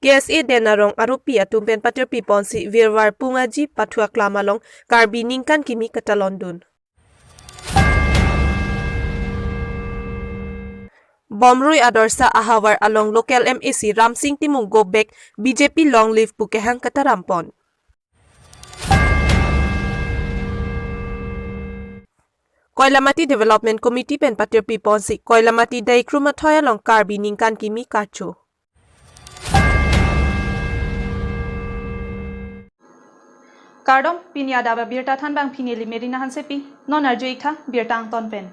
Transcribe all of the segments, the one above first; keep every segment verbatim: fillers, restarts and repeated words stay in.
K S A Den Arong aropi atum pen patirpi ponsi Virvar Pungaji Pathu Aklam along Karbi Ningkan Kimi katalon dun. Bomrui Adarsha ahavar along local M A C Ramsing Timung go back, B J P long live pu kehang kataram pon. Koilamati Development Committee pen patirpi ponsi Koilamati Daikru Mathoi along Karbi Ningkan Kimi kacho. Kardom, pini adap abirta thanbang pini neli Merina Hansepi, non arju-ik tha birta angton pen.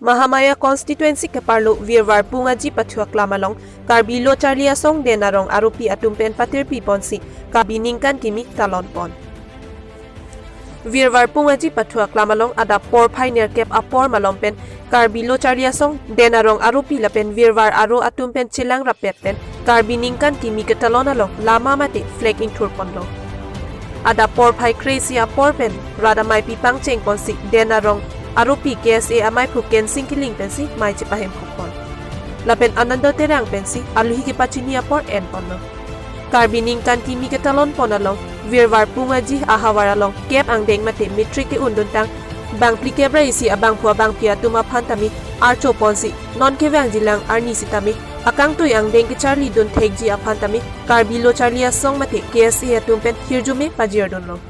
Mahamaya constituency keparlo Virvar Pungaji Pathu Aklam along Karbi Lo Charli Asong Den Arong aropi atum pen patirpi ponsi Karbi Ningkan Kimi talon pon. Virvar Pungaji Pathu Aklam along adap porphai nerkep apor malom pen Karbi Lo Charli Asong Den Arong aropi lapen Virvar aro atum pen chelang rappet pen Karbi Ningkan Kimi katalon along lama mate flag ingthur ponlo. Adap porphai kre-isi apor pen rat ameipi pangcheng ponsi Den Arong aropi K S A amaiphu Kensing Killing pensi mei chepahem pon. Lapen Anando Terang pensi aluhi kepachini apor en ponlo. Karbi Ningkan Kimi katalon pon along Virvar Pungaji ahavar along kep angdeng mate matric ke-un duntang bangphli kep ra isi abangphu abangphi atum aphan tame archo ponsi non kevangjilang arni sitame akangtui angdeng kecharli dun thekji aphan tame Karbi Lo Charli Asong mate K S A atum pen hirjume pajir dunlo.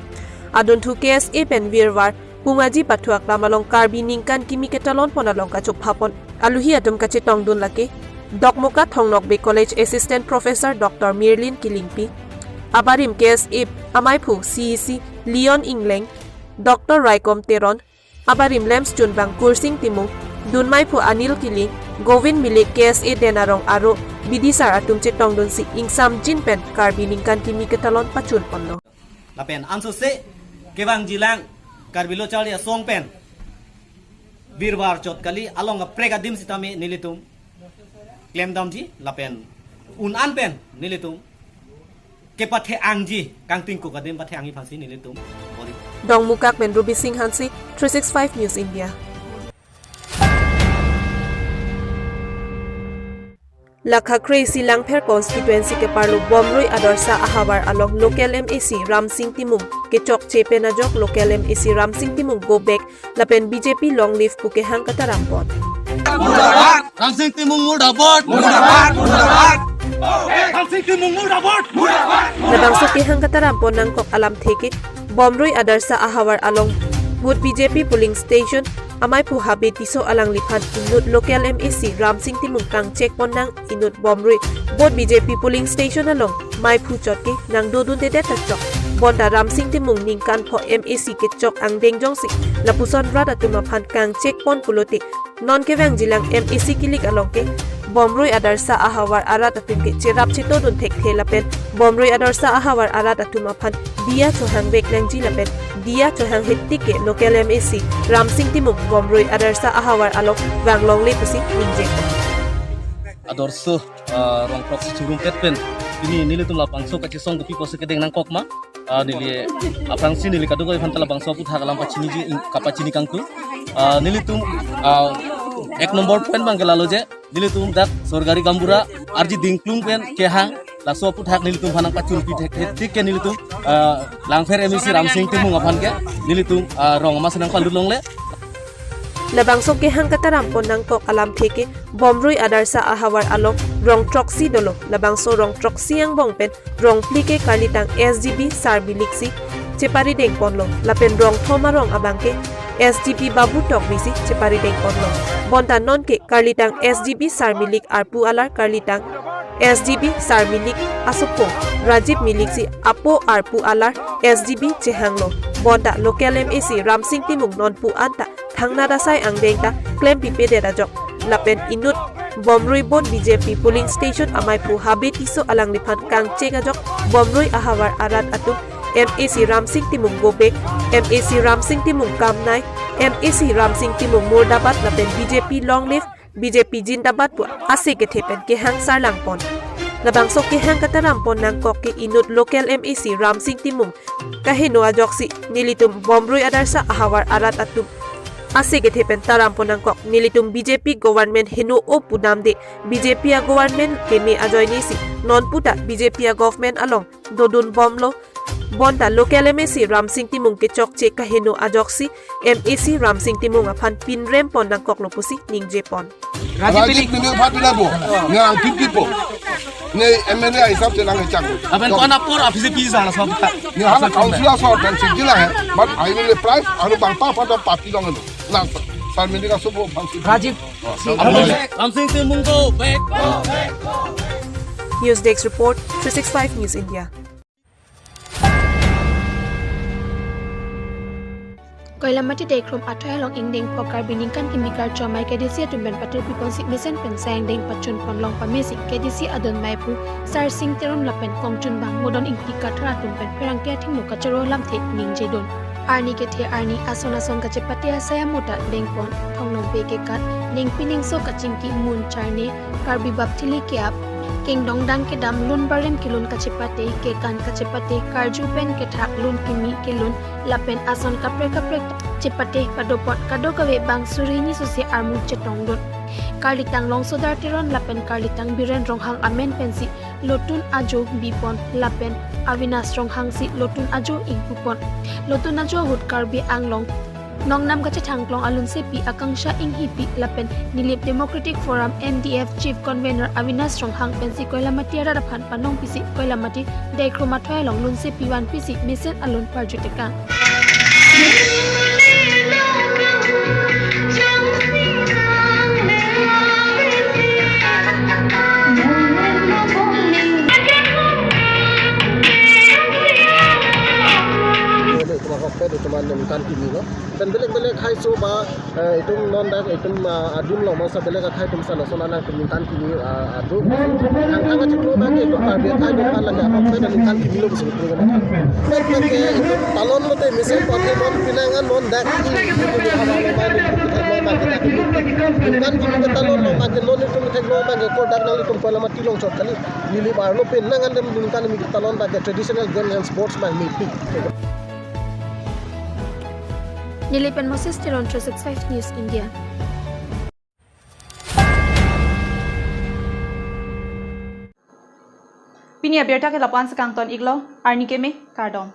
Adunthu K S A pen Virvar Pungaji Pathu Aklam along Karbi Ningkan Kimi katalon pon along kachopha pon aluhi atum kachetong dun lake Dokmoka Thong Nokbe College Assistant Professor Doctor Mirlin Killingpi, abarim K S A amaiphu C E C Leon Engleng, Doctor Raikom Teron, abarim lamps chunbang Kursing Timung, dunmaiphu Anil Killing, Govin Milik, K S A Den Arong aro bidisar atum chetong dunsi ingsamjin pen Karbi Ningkan Kimi katalon pachun ponlo. Lapen ansose kevangjilang Karbi Lo Charli Asong pen Virvar chot kali, along kaprek adim sitame nelitum klemdamji lapen un-an pen nelitum kepathe-angji, kangtingkuk adim pathe-angji aphansi nelitum bor-i. Dongmukak pen Ruby Singh Hanse, three six five News India. Lakha kre-isi Langpher constituency keparlo Bomrui Adarsha ahavar along local M A C Ramsing Timung kechokche pen ajok local M A C Ramsing Timung go back lapen B J P long live pu kehang kataram pon. Ramsing Timung murdabad! Murdabad! Murdabad! Ramsing Timung murdabad! Murdabad! Labangso kehang kataram pon nangkok alamthe ke Bomrui Adarsha ahavar along booth B J P polling station amaiphu Habe Tisso alangliphan inut local M A C Ramsing Timung kangchek pon nang inut Bomrui booth B J P polling station along maiphu chot ke nangdodundedet ta chok. Bonta Ramsing Timung ningkan pho M A C kechok angdeng jongsi lapuson rat atum aphan kangchek pon pulote non kevangjilang M A C kilik along ke Bomrui Adarsha ahavar arat atum ke cherap chetodun thekthe lapen Bomrui Adarsha ahavar arat atum aphan diya chohangvek nangji lapen diya chohanghe tik ke local M A C Ramsing Timung Bomrui Adarsha ahavar along vanglongle pusi ningje. Adarsha, ah, rong throksi chingrum pet pen pini nelitum labangso kachesong kopi pusi kedeng nangkok ma. Ah, neli aphrangsi neli kadokave aphan ta labangso aphuthak alam pachiniji, ing-, kapachini kangtung. Ah, nelitum, ah, ek nombor point abang ke lalo je, nelitum dak sorkari gaonbura arje dingklung pen kehang, laso aphuthak nelitum aphan nangpachunpi thek, thek, thek ke nelitum, ah, Langpher M A C Ramsing Timung aphan ke nelitum, ah, rong amas nangpalut longle. Labangso kehang kataram pon nangkok alamthe ke Bomrui Adarsha ahavar along rong throksi dolo, labangso rong throksi angbong pen rong phli ke karlitang S G B Sar Milik si cheparideng ponlo, lapen rong thom arong abang ke S G B Babu Tokbi si cheparideng ponlo. Bonta non ke karlitang S G B Sar Milik arpu alar karlitang S G B Sar Milik asopo Rajib Milik si apo arpu alar S G B chehanglo. Bonta local M A C Ramsing Timung nonpu anta thangnat asai angdeng ta klempipedet ajok. Lapen inut Bomrui booth B J P polling station amaiphu Habe Tisso alangliphan kangchek ajok Bomrui ahavar arat atum M A C Ramsing Timung go back, M A C Ramsing Timung kam nai, M A C Ramsing Timung murdabad lapen B J P long live, B J P jindabad pu ase kethe pen kehang sarlang pon. Labangso kehang kataram pon nangkok ke inut local M A C Ramsing Timung kaheno ajoksi nelitum Bomrui Adarsha ahavar arat atum Ase kethe pen taram pon nangkok, nelitum B J P government heno-o pu damde, B J P a government keme ajoinesi non puta B J P a government along dodun bomlo. Bonta local M A C Ramsing Timung kechokche kaheno ajoksi M A C Ramsing Timung aphan pinrem pon nangkoklo pusi ningje pon. Rajiv Rajiv billing billing फाट बिना बो। ने आंखिन की पो। ने M L A हिसाब से लंग चंग। अपन कौन अपुर आप से पीस आना सब। ने हाला council सो टेंशन जिला है। But I will apply, अनु बंगपा फाट पार्टी लंग लो। लास्ट, सर मिलेगा सुबह फंक्शन। राजीव रामसिंग से मुंगो back. News Desk Report, three six five News India. Koilamati Deikhrom athoi along ingdeng phok Karbi ningkan kimi karcho amei K D C atum pen patur pipon si mesen pen sayang deng pachun pon long pamesi K D C adon maipu Sarsing Teron lapen kongchunbang Modon Ingti Kathar atum pen pherangke athengno kachoro lamthe ningjedun. Arni kethe arni ason ason kachepate asai amota dengpon, thongnong pe kekat, ningpi ningso kachingki, mun charne, Karbi bap thili ke-ap, kengdong dang kedam, lun barem kelun kachepate, kekan kachepate, karju pen kethak, lun kimi kelun lapen ason kaprek kaprek chepate padopot kadokave bang suri hini sose armu chetongdun. Karlitang Longsodar Teron lapen Karlitang Biren Ronghang amen pensi lotun ajo bipon lapen Avinash Ronghang si lotun ajo ingpupon. Lotun ajo ahut Karbi Anglong nongnam kachethangklong alunsepi Akangsha Inghipi lapen Nilip Democratic Forum N D F Chief Convener Avinash Ronghang pensi Koilamati arat aphan panong pisi Koilamati Deikhrom athoi along lunsepi van pisi mesen alun parju tekang. Itum ahokpet itum aningkan kimi lo. Pen belek belek hai so ba, eh, itum non dak itum, ah, adim lo masa belek akhai itum sana sona nang itum ningkan kimi, ah, adu. Ang ang chiklo bang itum Karbi akhai itum aphan lake ahokpet aningkan kimi lo pusi itum kan. Pet pet ke itum talon lote mesen pon ke non pinangan non dak kimi itum itum haba lo ba itum itum thek lo ba kita kimi. Ningkan kimi ke talon lo ba ke non itum thek lo ba ke kodak nang itum Koilamati longchot kali. Neli bar lo pinangan dem ningkan kimi ke talon ba ke traditional game and sports ba mepi. Nilip pen Moses Teron, three six five News India. Pini abirta ke lapu-an si kangton iklo, arni keme, kardom.